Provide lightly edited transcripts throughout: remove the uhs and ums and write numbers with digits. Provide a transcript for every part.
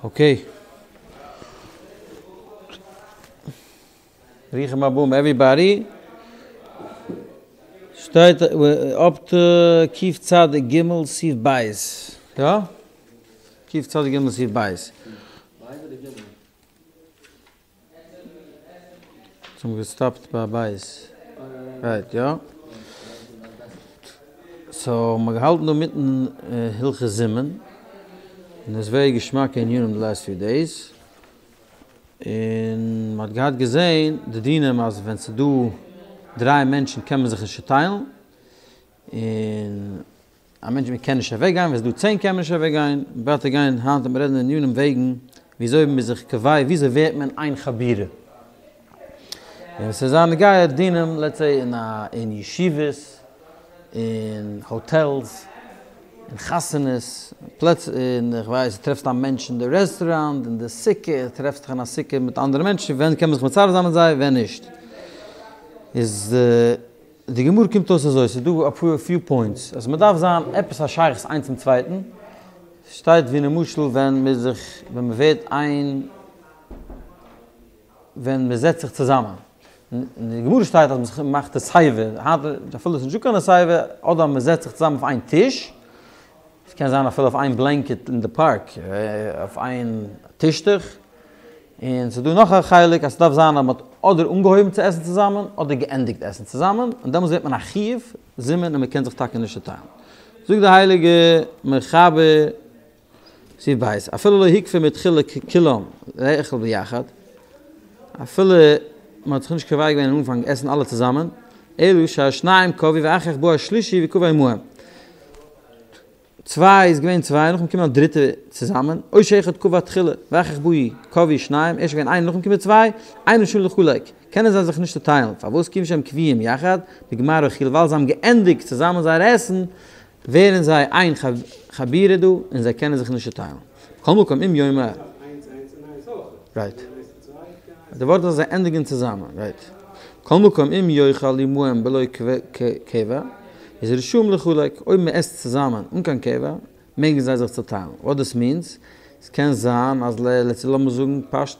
Okay. ברוכים הבאים everybody. שטייט up to קוף צדיק גימל סעיף בית. יא? קוף צדיק גימל סעיף בית. אונז האבן געסטאפט ביי בית. Right, יא? So, מ'האט געהאלטן דא מיטן הלכות זימון, און עס איז very געשמאקע ענינים די last few days, און מ'האט געהאט געזען די דינים אז ווען ס'איז דא דריי מענטשן קען מען זיך נישט צוטיילן, און א מענטש מען קען נישט אוועק גיין, ווען ס'איז דא צען קען מען נישט אוועק גיין, ווייטער גיין היינט וועט מען רעדן ענינים וועגן וויאזוי מען איז זיך קובע וויאזוי ווערט מען איין חבורה. און ס'איז א נוגע דינים let's say אין א אין ישיבות, אין hotels, אין חתונות, פלעצ אין איך ווייס טרעפסט א מענטש אין די רעסטוראנט, אין די סוכה, טרעפסט דיך אין א סוכה מיט אנדערע מענטשן, ווען קען מען זיך מצרף זיין מיט זיי, ווען נישט. איז די גמרא קומט אויס אזוי, ס'איז דא אפאר few points, אז מ'דארף זיין עפעס א שייכות איינס צום צווייטן, שטייט ווי למשל ווען מ'איז זיך, ווען מ'ווערט איין, ווען מ'זעצט זיך צוזאמען, אין די גמרא שטייט אז מ'מאכט הסיבה, היינט אפילו ס'איז נישטא קיין הסיבה, אדער מ'זעצט זיך צוזאמען אויף איין טיש, עס קען זיין אפילו אויף איין blanket אין די פארק, אויף איין טישטוך, און ס'איז דא נאך א חלק אז ס'דארף זיין אז מ'האט אדער אנגעהויבן צו עסן צוזאמען אדער געענדיגט עסן צוזאמען, און דעמאלטס ווערט מען א חיוב זימון און מ'קען זיך טאקע נישט צוטיילן. זאגט די הייליגע מחבר סעיף ב', אפילו לא הוקפו מתחילה כולם לאכול ביחד, אפילו מ'האט זיך נישט קובע געווען אין אנפאנג עסן אלע צוזאמען, אלא שהשניים קבעו ואחר כך בא השלישי וקבע עמהם. צוויי איז געווען צוויי, נאכדעם קומען א דריטע צוזאמען, או שאחד קבע תחילה, ואחר כך באו קבעו שניים, ערשט געווען איינער נאכדעם קומען צוויי, אינן רשאין ליחלק, קענען זיי זיך נישט צוטיילן, פארוואס כיוון שהם קבועים יחד, בגמר אכילה, ווייל זיי האבן געענדיגט צוזאמען זייער עסן, ווערן זיי איין חבורה דא, און זיי קענען זיך נישט צוטיילן. מכל מקום אם יאמר. Right. די ווארט איז אז זיי ענדיגן צוזאמען, right. מכל מקום אם יאכל עמהם בלא קבע, איז רשאים ליחלק, אויב מען עסט צוזאמען אן קיין קבע, מעגן זיי זיך צוטיילן. What this means, עס קען זיין אז לאמיר זאגן פשט,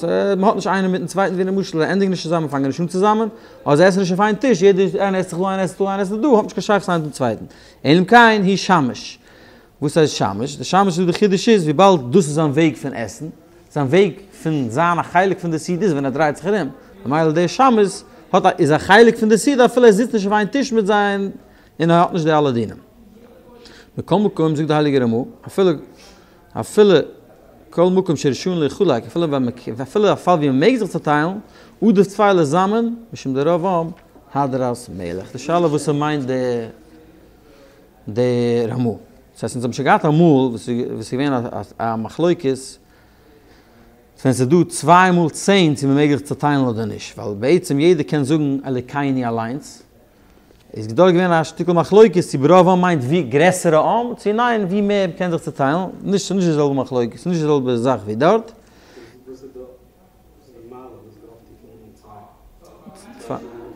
מען האט נישט איינער מיטן צווייטן ווי למשל זיי ענדיגן נישט צוזאמען פאנגען נישט אן צוזאמען, אדער זיי עסן נישט אויף איין טיש, יעדער איינער עסט זיך דא איינער עסט דא איינער עסט דא, האט נישט קיין שייכות איינער צום צווייטן. אלא אם כן הוא שמש. וואס הייסט שמש? די שמש איז די חידוש איז וויבאלד דאס איז זיין וועג פון עסן, זיין וועג פון זיין א חלק פון די סעודה איז ווען ער דרייט זיך ארום, ממילא דער שמש האט א איז א חלק פון די סעודה אפילו ער זיצט נישט אויף איין טיש מיט זיי און ער האט נישט די אלע דינים. מכל מקום זאגט די הייליגע רמ"א אפילו אפילו כל מקום שרשאין ליחלק אפילו ווען מען אפילו א פאל ווי מען מעג זיך צוטיילן עדיף צוויי לזמן משום דרוב עם הדרת מלך. די שאלה וואס ס'מיינט די. די רמ"א. דאס הייסט אונז האבן שוין געהאט אמאל וואס איז געווען א מחלוקת ווען ס'איז דא צוויי מאל צען צו מ'מעג זיך צוטיילן אדער נישט, ווייל בעצם יעדער קען זאגן אלוקינו אליינס, איז דארט געווען א שטיקל מחלוקת צו ברוב עם מיינט ווי גרעסערע עם צו ניין ווי מער מ'קען זיך צוטיילן, נישט ס'איז נישט די זעלבע מחלוקת, ס'איז נישט די זעלבע זאך ווי דארט.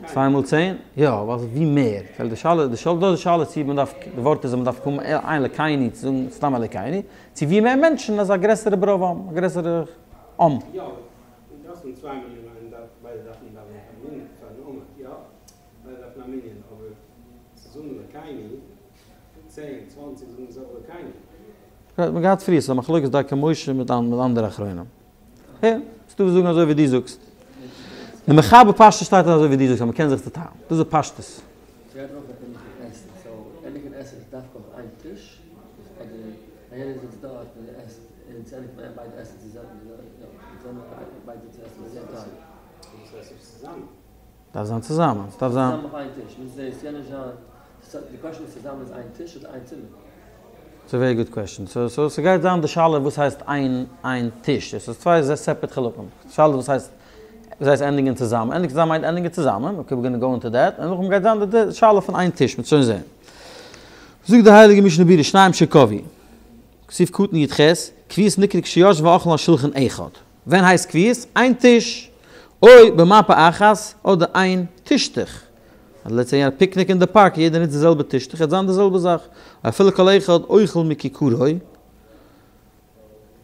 צוויי מאל צען? יא, ווייל ווי מער. ווייל די שאלה, די שאלה דא איז די שאלה צו מען דארף, די ווארט איז אז מען דארף קומען איין אלקינו צו זאגן סתם אלקינו, צו ווי מער מענטשן איז א גרעסערע ברוב עם, א גרעסערע עם. יא, דארפסט האבן צוויי מנין און ביידע דארפן דאווענען פארן מנין, פארן עמוד, יא, ביידע דארפן א מנין, אבער צו זאגן אלקינו, צען, צוואנציג זאגן די זעלבע אלקינו. האט מען געהאט פריער, ס'איז א מחלוקת דרכי משה מיט אנדערע אחרונים. יא, ס'דא וואס זאגן אזוי ווי דו זאגסט. די מחבר פשטות שטייט אזוי ווי דו זאגסט אז מ'קען זיך צוטיילן. דאס איז פשטות. ס'גייט ארויף אויף ענדליכן עסן, so ענדיגן עסן איז דווקא אויף איין טיש, אדער ווען יענער זיצט דארט און ער עסט און צו ענדיגט מען ביידע עסן צוזאמען, ביידע זיצן עסן די same time. וואס הייסט נישט צוזאמען? דארף זיין צוזאמען, ס'דארף זיין. צוזאמען אויף איין טיש, מוז דאס יענער זיין, די question איז צוזאמען איז איין טיש אדער איין צימער? ס'איז א very good question. So ס'גייט זיין די שאלה וואס הייסט איין איין טיש. דאס איז צוויי separate חלקים. די שאלה וואס הייסט וואס הייסט ענדיגן צוזאמען. ענדיגן צוזאמען מיינט ענדיגן צוזאמען. Okay we're gonna go into that. און נאכדעם גייט זיין די שאלה פון איין טיש. מ'וועט שוין זען. זאגט די הייליגע משנה ברורה שניים שקבעו. סעיף קטן י"ח, קביעות נקרא כשיושבין ואוכלין על שלחן אחד. ווען הייסט קביעות? איין טיש. או במפה אחת, אדער איין טישטוך. אז let's say א פיקניק אין די פארק יעדער נוצט די זעלבע טישטוך וועט זיין די זעלבע זאך. אפילו כל אחד אוכל מככרו.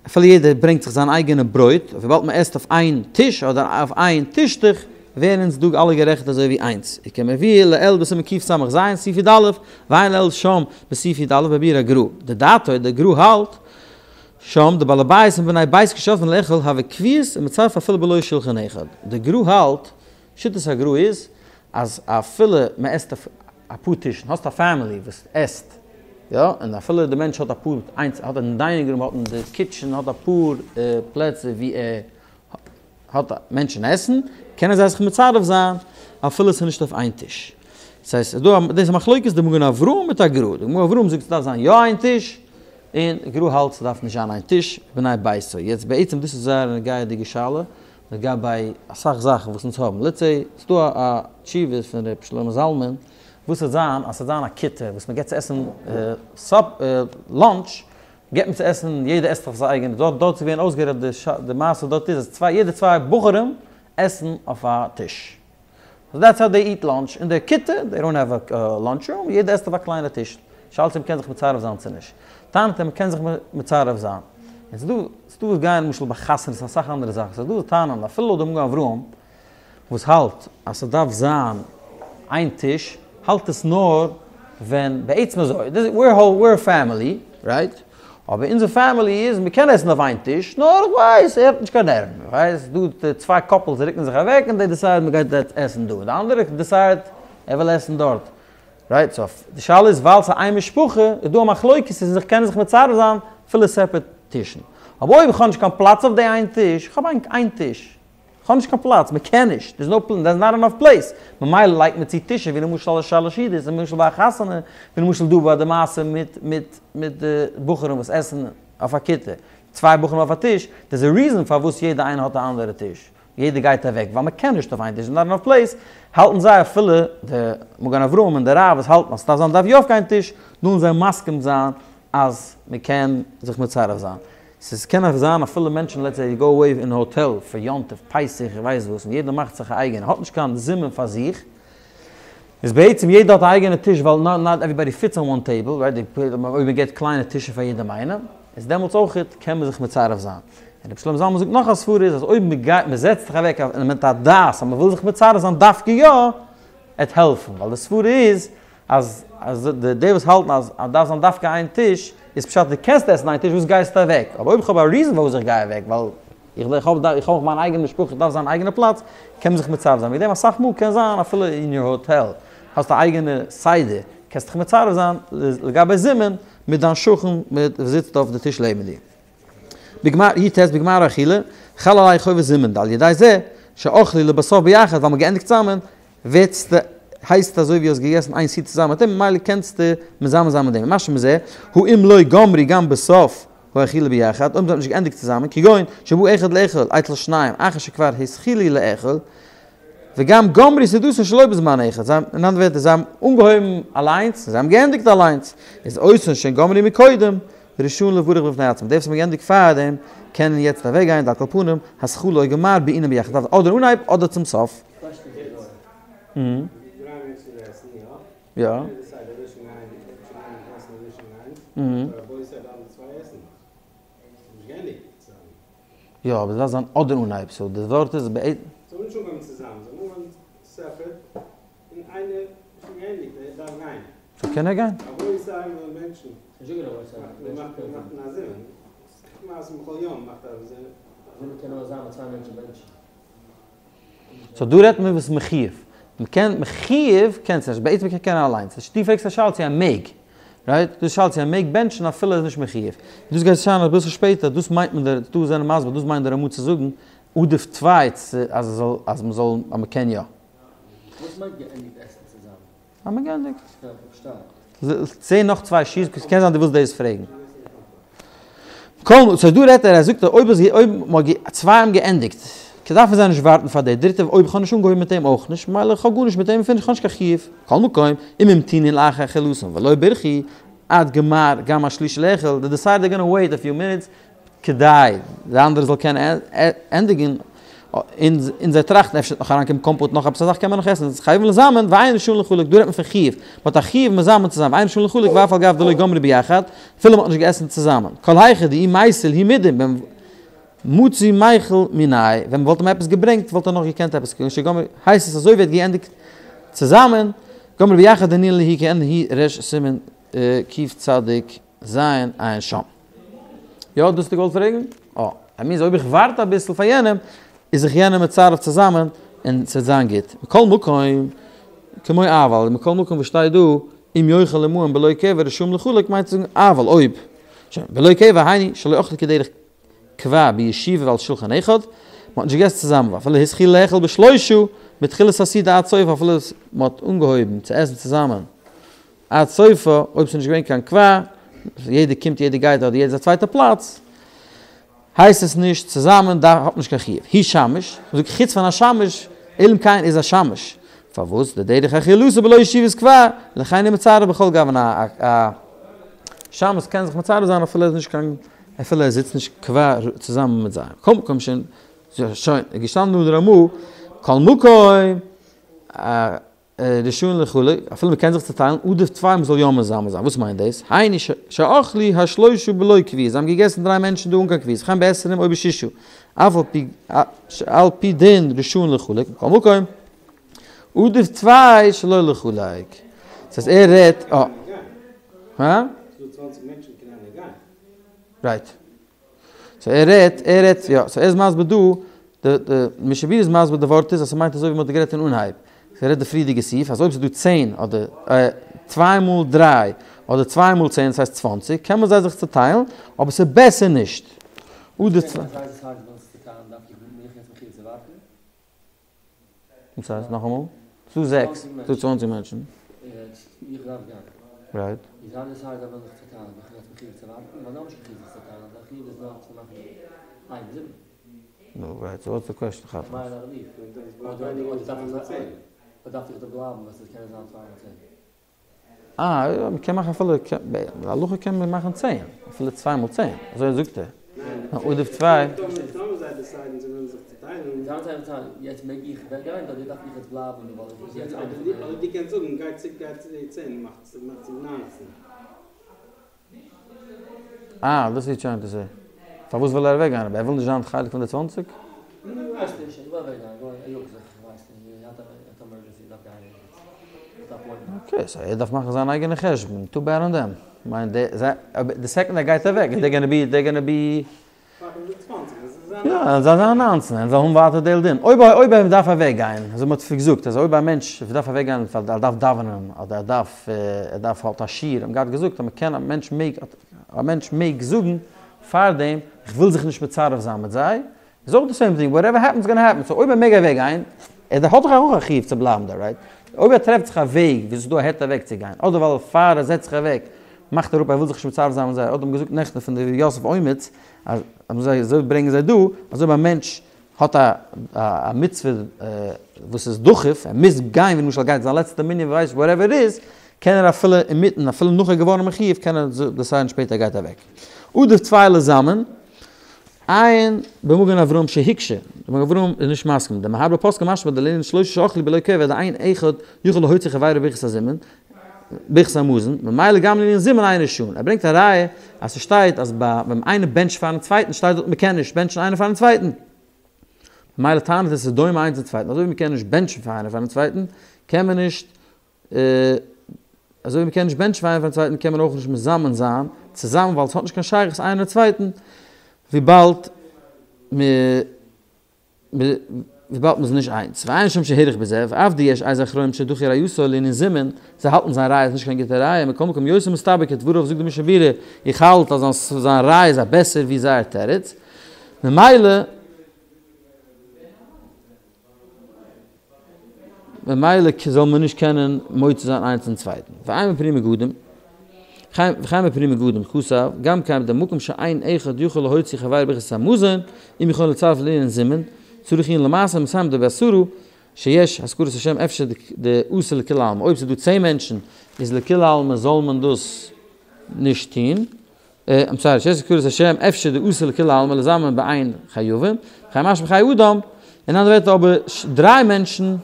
אפילו יעדער ברענגט זיך זיין אייגענע ברויט, וויבאלד מען עסט אויף איין טיש אדער אויף איין טישטוך, ווערן אונז דא אלע גערעכנט אזוי ווי איינס. וכמבואר לעיל בסימן קס"ז, סעיף י"א, ועיין לעיל שם בסעיף י"א בביאור הגר"א. דדעתו, דער גר"א האלט, שם דבעל הבית און בני בית כשיושבין לאכול הוי קביעות ומצטרף אפילו בלא שולחן אחד. דער גר"א האלט, שיטת הגר"א איז, אז אפילו מען עסט אויף אפאר טישן, האסט א family וואס עסט, יא, און אפילו די מענטש האט אפאר, איינס האט אין dining room, האט אין די kitchen, האט אפאר פלעצער ווי ער האט מענטשן עסן, קענען זיי זיך מצרף זיין אפילו עס איז נישט אויף איין טיש. דאס הייסט, ס'איז דא א, דאס איז מחלוקת די מגן אברהם מיט הגר"א. די מגן אברהם זאגט ס'דארף זיין יא איין טיש, און גר"א האלט ס'דארף נישט זיין איין טיש, בני ביתו. יעצט בעצם דאס איז זייער א נוגע'דיגע שאלה, לגבי אסאך זאכן וואס אונז האבן. let's say, ס'איז דא א תשובה פון ר' שלמה זלמן, וואס וועט זיין אז ס'וועט זיין א כיתה וואס מ'געט צו עסן supper, lunch, געט מען צו עסן, יעדער עסט אויף זיין אייגענע, דארט דארט איז געווען אויסגערעדט די די מעשה דארט איז אז צוויי יעדע צוויי בחורים עסן אויף א טיש. so that's how they eat lunch, אין די כיתה, they don't have a lunch room, יעדער עסט אויף א קליינע טיש. שאלת צו מ'קען זיך מצרף זיין צו נישט. טענה'ט ער מ'קען זיך מצרף זיין. און ס'דא ס'דא וואס גייען למשל ביי חתונות און אסאך אנדערע זאכן, ס'דא וואס טענה'ן אפילו לויט די מגן אברהם וואס האלט אז ס'דארף זיין איין טיש, האלט עס נאר ווען בעצם אזוי, we're family, right? אבער אונזער family איז מ'קען עסן אויף איין טיש, נאר איך ווייס ער האט נישט קיין נערוון, איך ווייס דא צוויי couples רוקן זיך אוועק און they decide מ'גייט עסן דא, די אנדערע decide ער וויל עסן דארט, right? so די שאלה איז ווייל ס'איז איין משפחה איז דא א מחלוקת צו זיך קענען זיך מצרף זיין אפילו separate טישן, אבער אויב איך האב נישט קיין פלאץ אויף די איין טיש, איך האב איין טיש, כ'האב נישט קיין פלאץ, מ'קען נישט, there's no, there's not enough place, ממילא לייגט מען צו טישן ווי למשל א שלש סעודות, ווי למשל ביי א חתונה, ווי למשל דא ביי די מעשה מיט מיט מיט די בחורים וואס עסן אויף א כיתה, צוויי בחורים אויף א טיש, there's a reason פארוואס יעדע איינער האט א אנדערע טיש, יעדער גייט אוועק ווייל מ'קען נישט אויף איין טיש, there's not enough place, האלטן זיי אפילו די מגן אברהם און די רב וואס האלטן אז ס'דארף זיין דארף יא אויף קיין טיש, דארן זיי מסכים זיין אז מ'קען זיך מצרף זיין. ס'איז קען אויך זיין אפילו מענטשן let's say go away אין האטעל פאר יום טוב, פסח, איך ווייס וואס, און יעדער מאכט זיך א אייגענע, האט נישט קיין זימון פאר זיך, איז בעצם יעדער האט א אייגענע טיש ווייל not not everybody fits on one table, right, אויב מען געבט קליינע טישן פאר יעדעם איינעם, איז דעמאלטס אויכעט קען מען זיך מצרף זיין. און רבי שלמה זלמן זאגט נאך א סברא איז אז אויב מען גייט מען זעצט זיך אוועק און מיט א דעת אז מען וויל זיך מצרף זיין דווקא יא, עט העלפן, ווייל די סברא איז אז אז די די וואס האלטן אז אז דארף זיין דווקא איין טיש, איז פשט דו קענסט עסן איין טיש וואס גייסטו אוועק? אבער אויב איך האב א reason פארוואס איך גיי אוועק ווייל איך איך האב איך האב מיין אייגענע משפחה איך דארף זיין אייגענע פלאץ, קען מען זיך מצרף זיין וועגן דעם אסאך מאל קען זיין אפילו אין your hotel האסט א אייגענע סדר קענסט דיך מצרף זיין לגבי זימון מיט דיין שכן מיט וואס זיצט אויף די טיש לעבן דיר. בגמר י ט בגמר אכילה חל עלי' חובת זימון דעל ידי זה שאכלו לבסוף ביחד ווייל מ'האט געענדיגט צוזאמען ווערטסטו הייסט אזוי ווי האסט געגעסן איין סעודה צוזאמען מיט אים ממילא קענסטו מזמן זיין מיט דעם משמע מזה הוא אם לא גמרי גם בסוף האכילה ביחד אויב מ'האט נישט געענדיגט צוזאמען כגון שבא אחד לאכול אצל שניים אחר שכבר התחילו לאכול וגם גמרי סעודתן שלא בזמן אחד זיי אין אנדערע ווערטער זיי האבן אנגעהויבן אליינס און זיי האבן געענדיגט אליינס איז אותן שגמרו מקודם רשאין לברך בפני עצמם, די וואס האבן געענדיגט פארדעם קענען יעצט אוועק גיין, דעל כל פנים, התחלה או גמר בעינן ביחד, דארף אדער אנהייב אדער צום סוף. יא. יא, אבער עס דארף זיין אדער אנהייב, so די ווארט איז בעצם. און איינער איז שוין געענדיגט ער דארף גיין. so קען ער גיין. so דא רעדט מען וואס מחיוב. מ'קען מחיוב קענסטו נישט, בעצם קען קען ער אליינס. דו פרעגסט א שאלה צו ער מעג. right? דו שאלסט צו ער מעג בענטשן אפילו ער איז נישט מחיוב. דאס גייט זיין אביסל שפעטער, דאס מיינט מען דער, דא זענען מסביר, דאס מיינט דער רמא צו זאגן, עדיף צוויי אז עס זאל, אז מ'זאל, אז מ'קען יא. וואס מיינט געענדיגט עסן צוזאמען? האט מען געענדיגט. זעה נאך צוויי שורות, קען זיין דו ווילסט דאס פרעגן. כל, so דא רעדט ער, ער זאגט אויב איז אויב מ'האט צוויי האבן געענדיגט, דארף מען זיי נישט ווארטן פאר די דריטע, אויב איך האב נישט אנגעהויבן מיט אים אויך נישט, ממילא איך האב גארנישט מיט אים, איך האב נישט קיין חיוב. כל מקום, אם המתינו לאחר אכילתן ולא בירכו, עד גמר גם השלישי לאכול, they decide they're gonna wait a few minutes, כדי די אנדערע זאל קענען ענדיגן. און זיי טראכטן אפשר וועט נאך אריינקומען קאמפאוט נאך עפעס א זאך קען מען נאך עסן, איז חייבים לזמן ואין רשאין לחלק, דא רעדט מען פון חיוב, מען האט א חיוב מזמן צו זיין ואין רשאין לחלק ואף על גב דלא גמרו ביחד, אפילו מען האט נישט געעסן צוזאמען, כל היכא דאי מייתי להו מידי מצי מיכל מיניה, ווען מען וואלט אים עפעס געברענגט וואלט ער נאך געקענט עפעס כגון שגמרו, הייסט עס אזוי ווי ער האט געענדיגט צוזאמען, גמרו ביחד דנינהו להו כעין הוא ריש סימן קצ"ז עיין שם. יא, דאס האסטו געוואלט פרעגן? אה, דעט מינס אויב איך ווארט אביסל פאר יענעם, איז זיך יענער מצרף צוזאמען און ס'וועט זיין גוט. מכל מקום, כמו אבל, מכל מקום וואס שטייט דא, אם יאכל עמהם בלא קבע רשאים לחלוק מיינט צו זאגן אבל אויב, שוין, בלא קבע היינו שלא אכלו כדרך קבע בישיבה ועל שולחן אחד, מ'האט נישט געגעסן צוזאמען ואפילו התחילו לאכול בשלושה מתחילת הסעודה עד סופה אפילו מ'האט אנגעהויבן צו עסן צוזאמען עד סופה, אויב ס'איז נישט געווען קיין קבע, יעדער קומט יעדער גייט אדער יעדער איז א צווייטע פלאץ, הייסט עס נישט צוזאמען, דאן האט מען נישט קיין חיוב. הוא שמש, מ'זאגט חוץ פון א שמש, אלא אם כן איז א שמש. פארוואס? דדרך אכילתו בלא ישיבת קבע, לכן הוא מצרף בכל גוון א א שמש קען זיך מצרף זיין אפילו ער איז נישט קיין אפילו ער זיצט נישט קבע צוזאמען מיט זיי. כל מקום שוין, שוין, איז געשטאנען דא די רמ"א, כל מקום, א. רשאין לחלק, אפילו מ'קען זיך צוטיילן, עדיף צוויי מ'זאל יא מזמן זיין, וואס מיינט דאס? היינו שאכלו השלושה בלא קביעות, זיי האבן געגעסן דריי מענטשן דא אן קיין קביעות, וכן בעשרים או בשישה, אף על פי שעל פי דין רשאין לחלק, מכל מקום, עדיף צוויי שלא לחלק. דאס הייסט ער רעדט, אה. הא? רייט. סאו ער רעדט, ער רעדט, יא, סאו ער איז מסביר דא, די די משנה ברורה איז מסביר די ווארט איז אז ס'מיינט אזוי ווי מ'האט גערעדט אין אנהייב, ס'רעדט די פריערדיגע סעיף אז אויב ס'איז דא צען אדער צוויי מאל דריי אדער צוויי מאל צען דאס הייסט צוואנציג קען מען זיי זיך צוטיילן אבער ס'איז בעסער נישט. אדער צוויי. וואס הייסט נאכאמאל? ס'דא זעקס, ס'דא צוואנציג מענטשן. רייט. נו רייט, סאו וואטס די קוועשטען כאפ נישט. אה, יא, מ'קען מאכן אפילו, להלכה קען מען מאכן צען, אפילו צוויי מאל צען, אזוי זאגט ער. עדיף צוויי. אה, דאס איז טרייענג טו סעי. פארוואס וויל ער אוועקגיין? אבער ער וויל נישט זיין חלק פון די צוואנציג? אקעי, סאו ער דארף מאכן זיין אייגענע חשבון, טו בעד אן דעם. כ'מיין די, זיי, די סעקאנד ער גייט אוועק, דעי גאנע בי, דעי גאנע בי. יא, זיי זענען ניינצן, און זיי האבן ווייטער די דין. אויב אויב ער דארף אוועק גיין, אזוי מ'האט געזאגט אז אויב א מענטש דארף אוועק גיין ווייל ער דארף דאווענען, אדער ער דארף ער דארף האט א שיעור, האט געהאט געזאגט אז מ'קען א מענטש מעג א מענטש מעג זאגן פארדעם איך וויל זיך נישט מצרף זיין מיט זיי, איז אויך די סעים טינג, וואטעווער העפענס גאנא העפען, סאו אויב ער מעג אוועק גיין, ער האט דאך אויך א חיוב צו בלייבן דא, רייט? אויב ער טרעפט זיך א וועג ווי ס'איז דא א היתר אוועק צו גיין, אדער ווייל פאר ער זעצט זיך אוועק מאכט ער אפ ער וויל זיך נישט מצרף זיין מיט זיי, אדער האט מען געזאגט נעכטן פון די יוסף אומץ, אז אזוי ברענגען זיי דא, אז אויב א מענטש האט א א מצוה וואס איז דחוף, ער מוז גיין, ווי למשל גייט זיין לעצטע מנין ווייס וואטעווער איט איז, קען ער אפילו אינמיטן, אפילו נאך ער איז געווארן מחיוב, קען ער דעסיידן שפעטער ער גייט אוועק. עדיף צוויי לזמן. עיין במגן אברהם שהקשה, די מגן אברהם איז נישט מסכים, דמהרבה פוסקים משמע דלענין שלושה שאכלו בלא קבע דאין אחד יכול להוציא חברו ברכת הזימון, ברכת המזון, ממילא גם לענין זימון אין רשאין, ער ברענגט א ראיה אז ס'שטייט אז ביי ווען איינער בענטשט פארן צווייטן שטייט דארט מ'קען נישט בענטשן איינער פארן צווייטן, ממילא טענה'ט ער ס'איז דומה איינס צום צווייטן, אזוי ווי מ'קען נישט בענטשן פאר איינער פארן צווייטן, קען מען נישט אזוי ווי מ'קען נישט בענטשן פאר איינער פארן צווייטן קען מען אויך נישט מזמן זיין צוזאמען ווייל עס האט נישט קיין שייכות איינער צווייטן וויבאלד וויבאלד מ'איז נישט איינס. ועיין שם שהאריך בזה, ואף דיש איזה אחרונים שדחו ראייתו לענין זימון, זיי האלטן זיין ראיה איז נישט קיין גוטע ראיה, מכל מקום יותר מסתבר כדבריו זאגט די משנה ברורה איך האלט אז זיין ראיה איז א בעסער ווי זייער תירוץ ממילא ממילא זאל מען נישט קענען מוציא זיין איינס צום צווייטן. ועיין בפרי מגדים, וכן בפרי מגדים כתב, גם כן דמקום שאין אחד יכול להוציא חברו ברכת המזון, אם יכולין לצרף לענין זימון, צריך עיון למעשה מסיים דבעשרה, שיש הזכרת השם אפשר דאסור לכולי עלמא, אויב ס'איז דא צען מענטשן איז לכולי עלמא זאל מען דאס נישט טון. איים סארי, שיש הזכרת השם אפשר דאסור לכולי עלמא לזמן באין חייבים, וכן משמע בחיי אדם. אין אנדערע ווערטער אבער דריי מענטשן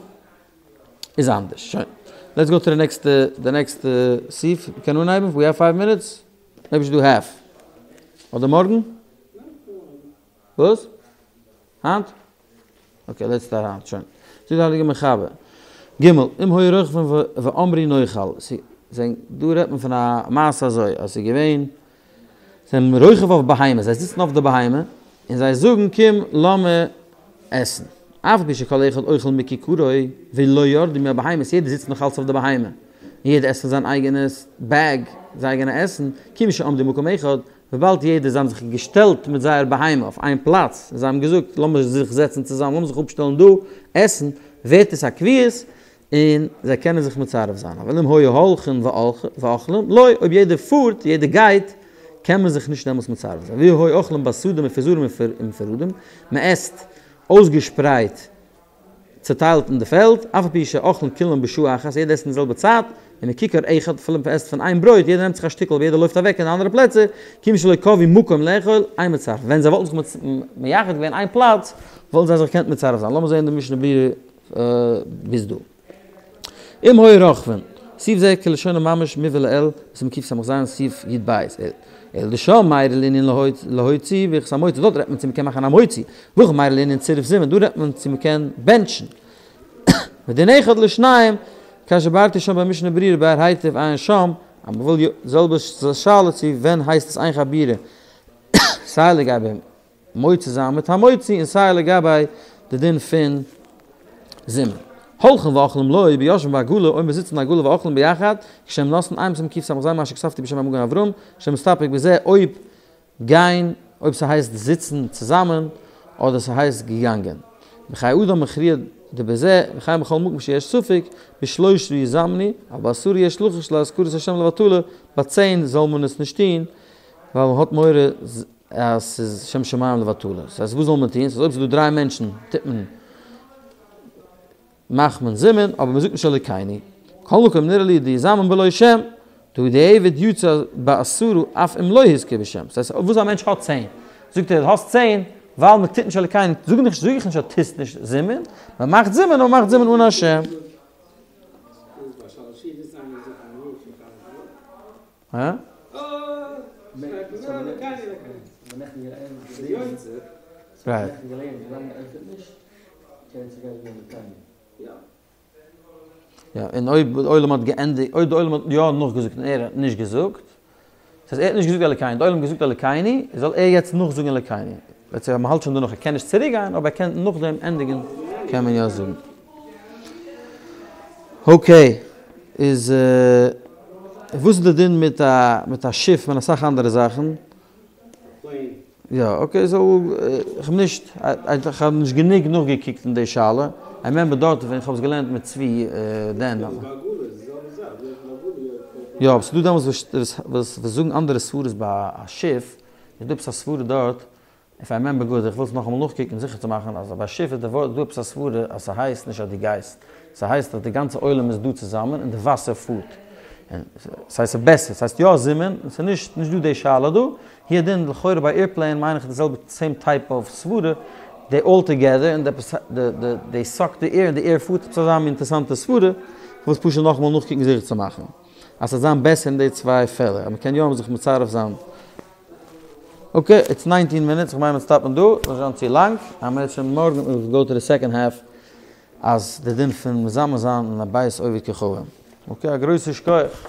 איז אנדערש. שוין. לעטס גאו טו די נעקסטע, די נעקסטע סעיף. מ'קען אנהייבן? ווי העוו פייוו מינוטס? מעיבי ווי שוד דו האלף. אדער מארגן? וואס? היינט? אקעי לעטס סטארט היינט. שוין. זאגט די הייליגע מחבר. ג. אם היו רוכבין ואמרו נאכל. דא רעדט מען פון א מעשה אזוי אז ס'איז געווען זיי זענען רוכב אויף בהמה, זיי זיצן אויף די בהמה, און זיי זאגן קום לאמיר עסן. אף על פי שכל אחד אוכל מככרו ולא ירדו מהבהמות, יעדער זיצט נאך אלץ אויף די בהמה, און יעדער עסט פון זיין אייגענע בעג, זיין אייגענע עסן, כיוון שעמדו במקום אחד, וויבאלד יעדער, זיי האבן זיך געשטעלט מיט זייער בהמה אויף איין פלאץ, און זיי האבן געזאגט לאמיר זיך זעצן צוזאמען, לאמיר זיך אפשטעלן דא עסן, ווערט עס א קביעות, און זיי קענען זיך מצרף זיין, אבל אם היו הולכין ואוכלים, לא, אויב יעדער פארט, יעדער גייט, קען מען זיך נישט דעמאלטס מצרף זיין, ואי היו אוכלים בשדה מפוזרים ומפורדים, מען עסט אויסגעשפרייט, צעטיילט אין די פעלד, אף על פי שאוכלים כולם בשעה אחת, יעדער עסט אין די זעלבע צייט, ומככר אחד, אפילו מען עסט פון איין ברויט, יעדער נעמט זיך א שטיקל אבער יעדער לויפט אוועק אין אנדערע פלעצער, כיוון שלא קבעו מקום לאכול, אין מצטרפין, ווען זיי וואלטן זיך מייחד געווען איין פלאץ, וואלטן זיי זיך געקענט מצרף זיין, לאמיר זען די משנה ברורה. ביז דא. אם היו רוכבין, סעיף זה כלשונו ממש מובא לעיל, בסימן קס"ז סעיף י"ב, אלא דשם מיירי לענין להוציא ברכת המוציא, דארט רעדט מען צו מ'קען מאכן א מוציא, והכא מיירי לענין צירוף זימון, דא רעדט מען צו מ'קען בענטשן. ודין אחד לשניהם, כאשר ביארתי שם במשנה ברורה באר היטב עיין שם, אז מ'וויל יא, די זעלבע שאלה צו ווען הייסט עס איין חבורה, סיי לגבי מוציא זיין מיט המוציא און סיי לגבי די דין פון זימון. הולכין ואוכלים לא ביושבין בעגלה אויב מען זיצט אין עגלה ואוכלים ביחד כשהם נוסעין עיין בסימן קס"ז מה שכתבתי בשם המגן אברהם שמסתפק בזה אויב גיין אויב ס'הייסט זיצן צוזאמען אדער ס'הייסט געגאנגען. וחיי אדם מכריע דבזה וכן בכל מקום שיש ספק בשלושה יזמנו אבל בעשרה יש לחוש להזכרת השם לבטלה ביי צען זאל מען עס נישט טון ווייל מען האט מורא אז ס'איז שם שמים לבטלה. ס'הייסט וואס זאל מען טון? ס'איז אויב ס'איז דא דריי מענטשן טוט מען מאכט מען זימון אבער מ'זאגט נישט אלוקינו. מכל מקום נראה לי דיזמן בלא שם, דהא דיעבד יצא בעשרה אף אם לא הזכיר בשם. ס'הייסט וואס א מענטש האט צען, זאגט ער האסט צען ווייל מ'טוט נישט אלוקינו, זאג נישט זאג איך נישט אז טוסט נישט זימון, מ'מאכט זימון אבער מ'מאכט זימון אן א שם. הא? רייט. יא, און אויב די עולם האט געענדיגט, אויב די עולם האט יא נאכגעזאגט און ער האט נישט געזאגט, דאס הייסט ער האט נישט געזאגט אלוקינו, די עולם האט געזאגט אלוקינו, זאל ער יעצט נאכזאגן אלוקינו. לעטס סעי אז מ'האלט שוין דערנאך, ער קען נישט צוריק גיין, אבער ער קען נאכדעם ענדיגן, קען מען יא זאגן. אקעי, איז וואס איז די דין מיט א מיט א שיף און אסאך אנדערע זאכן? יא אקעי סאו איך האב נישט איך האב נישט גענוג נאכגעקוקט אין די שאלה, איי רימעמבער דארט ווען איך האב עס געלערנט מיט צבי דען. יא אבער ס'דא דעמאלטס וואס וואס זאגן אנדערע סברות ביי א שיף, איז דא עפעס א סברה דארט איף איי רימעמבער גוד, איך וויל עס נאכאמאל נאכקוקן זיכער צו מאכן אז ביי שיף איז די ווארט דא עפעס א סברה אז ס'הייסט נישט אז דו גייסט, ס'הייסט אז די גאנצע עולם איז דא צוזאמען און די וואסער פארט. און ס'הייסט ס'איז בעסער, ס'הייסט יא זימון, און ס'איז נישט נישט דא די שאלה דא. הוא הדין לכאורה ביי עירפלעין מיין איך די זעלבע סעים טייפ אוו סברה, דעי אלל טוגעדער און עפעס די די דעי סאק די עיר און די עיר פארט, עפעס אזא מין אינטערעסאנטע סברה, כ'וויל עס פשוט נאכאמאל נאכקוקן זיכער צו מאכן אז ס'זאל זיין בעסער אין די צוויי פעלער אז מ'קען יא זיך מצרף זיין. אקעי, איטס ניינטין מינוטס, איך מיין מיר סטאפן דא, זאל נישט זיין צו לאנג, אם ירצה השם מארגן וויל גאו טו די סעקאנד האלף, אז די דין פון מזמן זיין אין א בית עובד כוכבים. אקעי, א גרויסע שכוח.